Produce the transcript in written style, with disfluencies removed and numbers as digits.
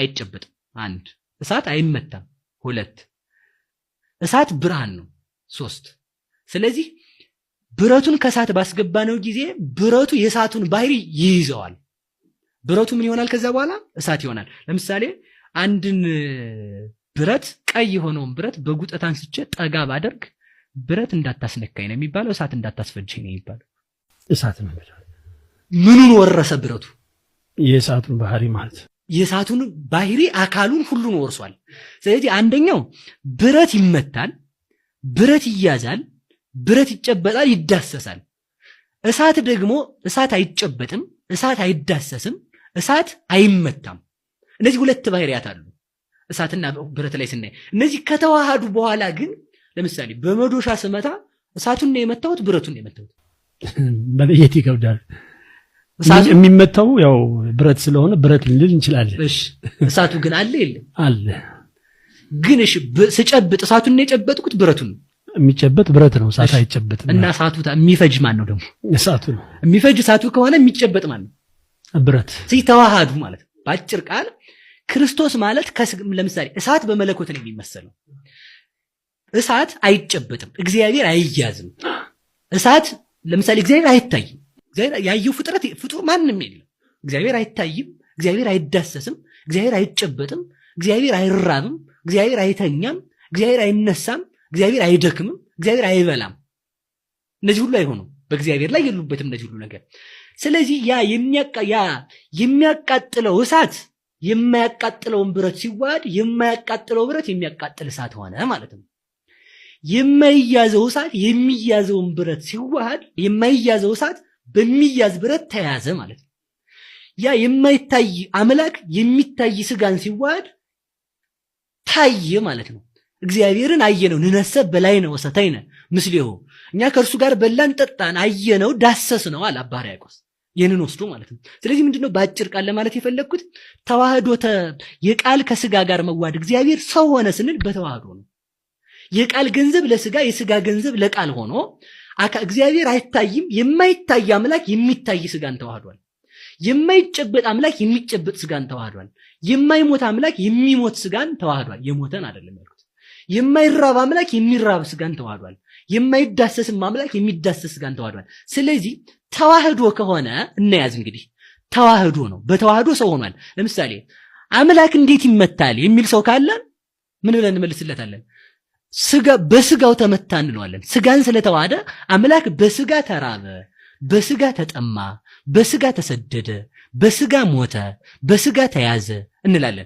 አይጨበጥም። አንድ፣ እሳት አይመታም። ሁለት፣ እሳት ብርሃን ነው። ሶስት፣ ስለዚህ ብረቱን ከእሳት ባስገባነው ጊዜ ብረቱ የእሳቱን ባህሪ ይይዘዋል። ብረቱ ምን ይሆናል? ከዛ በኋላ እሳት ይሆናል። ለምሳሌ አንድን ብረት፣ ቀይ የሆነውን ብረት በጉጠት አንስቼ ጠጋ ባደርግ ብረት እንዳታስነካኝ ነው የሚባለው፣ እሳት እንዳታስፈጅኝ ነው የሚባለው። እሳት ነው። ምኑን ወረሰ ብረቱ? የእሳቱን ባህሪ ማለት። የእሳቱን ባህሪ፣ አካሉን ሁሉን ወርሷል። ስለዚህ አንደኛው ብረት ይመታል፣ ብረት ይያዛል፣ ብረት ይጨበጣል፣ ይዳሰሳል። እሳት ደግሞ እሳት አይጨበጥም፣ እሳት አይዳሰስም፣ እሳት አይመታም። እነዚህ ሁለት ባህሪያት አሉ እሳትና ብረት ላይ ስናይ። እነዚህ ከተዋሃዱ በኋላ ግን ለምሳሌ በመዶሻ ስመታ እሳቱን ነው የመታሁት፣ ብረቱን ነው የመታሁት? መለየት ይከብዳል። እሳቱ የሚመታው ያው ብረት ስለሆነ ብረት ልንል እንችላለን። እሺ፣ እሳቱ ግን አለ የለም? አለ። ግን እሺ፣ ስጨብጥ እሳቱን ነው የጨበጥኩት ብረቱን ነው? የሚጨበጥ ብረት ነው፣ እሳት አይጨበጥም። እና እሳቱ የሚፈጅ ማን ነው ደግሞ? እሳቱ ነው። የሚፈጅ እሳቱ ከሆነ የሚጨበጥ ማን ነው? ብረት። ስለዚህ ተዋሃዱ ማለት ነው። በአጭር ቃል ክርስቶስ ማለት ለምሳሌ እሳት በመለኮት ነው የሚመሰለው። እሳት አይጨበጥም፣ እግዚአብሔር አይያዝም። እሳት ለምሳሌ እግዚአብሔር አይታይም። እግዚአብሔር ያየው ፍጥረት ፍጡር ማንም የለም። እግዚአብሔር አይታይም፣ እግዚአብሔር አይዳሰስም፣ እግዚአብሔር አይጨበጥም፣ እግዚአብሔር አይራብም፣ እግዚአብሔር አይተኛም፣ እግዚአብሔር አይነሳም፣ እግዚአብሔር አይደክምም፣ እግዚአብሔር አይበላም። እነዚህ ሁሉ አይሆኑም። በእግዚአብሔር ላይ የሉበትም እነዚህ ሁሉ ነገር። ስለዚህ ያ የሚያቃጥለው እሳት የማያቃጥለውን ብረት ሲዋሃድ የማያቃጥለው ብረት የሚያቃጥል እሳት ሆነ ማለት ነው። የማይያዘው እሳት የሚያዘውን ብረት ሲዋሃድ የማይያዘው እሳት በሚያዝ ብረት ተያዘ ማለት ነው። ያ የማይታይ አምላክ የሚታይ ስጋን ሲዋሃድ ታየ ማለት ነው። እግዚአብሔርን አየነው፣ ንሕነሰ በላዕነ ወሰተይነ ምስሌሁ፣ እኛ ከእርሱ ጋር በላን ጠጣን፣ አየነው፣ ዳሰስነው አለ አባ ሕርያቆስ። ይህንን ወስዶ ማለት ነው። ስለዚህ ምንድነው በአጭር ቃል ለማለት የፈለግኩት፣ ተዋህዶ የቃል ከስጋ ጋር መዋሃድ፣ እግዚአብሔር ሰው ሆነ ስንል በተዋህዶ ነው። የቃል ገንዘብ ለስጋ፣ የስጋ ገንዘብ ለቃል ሆኖ እግዚአብሔር አይታይም። የማይታይ አምላክ የሚታይ ስጋን ተዋህዷል። የማይጨበጥ አምላክ የሚጨበጥ ስጋን ተዋህዷል። የማይሞት አምላክ የሚሞት ስጋን ተዋህዷል። የሞተን አይደለም ያልኩት። የማይራብ አምላክ የሚራብ ስጋን ተዋህዷል። የማይዳሰስም አምላክ የሚዳሰስ ስጋን ተዋህዷል። ስለዚህ ተዋህዶ ከሆነ እናያዝ እንግዲህ ተዋህዶ ነው። በተዋህዶ ሰው ሆኗል። ለምሳሌ አምላክ እንዴት ይመታል የሚል ሰው ካለ ምን ብለን እንመልስለታለን? ስጋ በስጋው ተመታ እንለዋለን። ስጋን ስለተዋሃደ አምላክ በስጋ ተራበ፣ በስጋ ተጠማ፣ በስጋ ተሰደደ፣ በስጋ ሞተ፣ በስጋ ተያዘ እንላለን።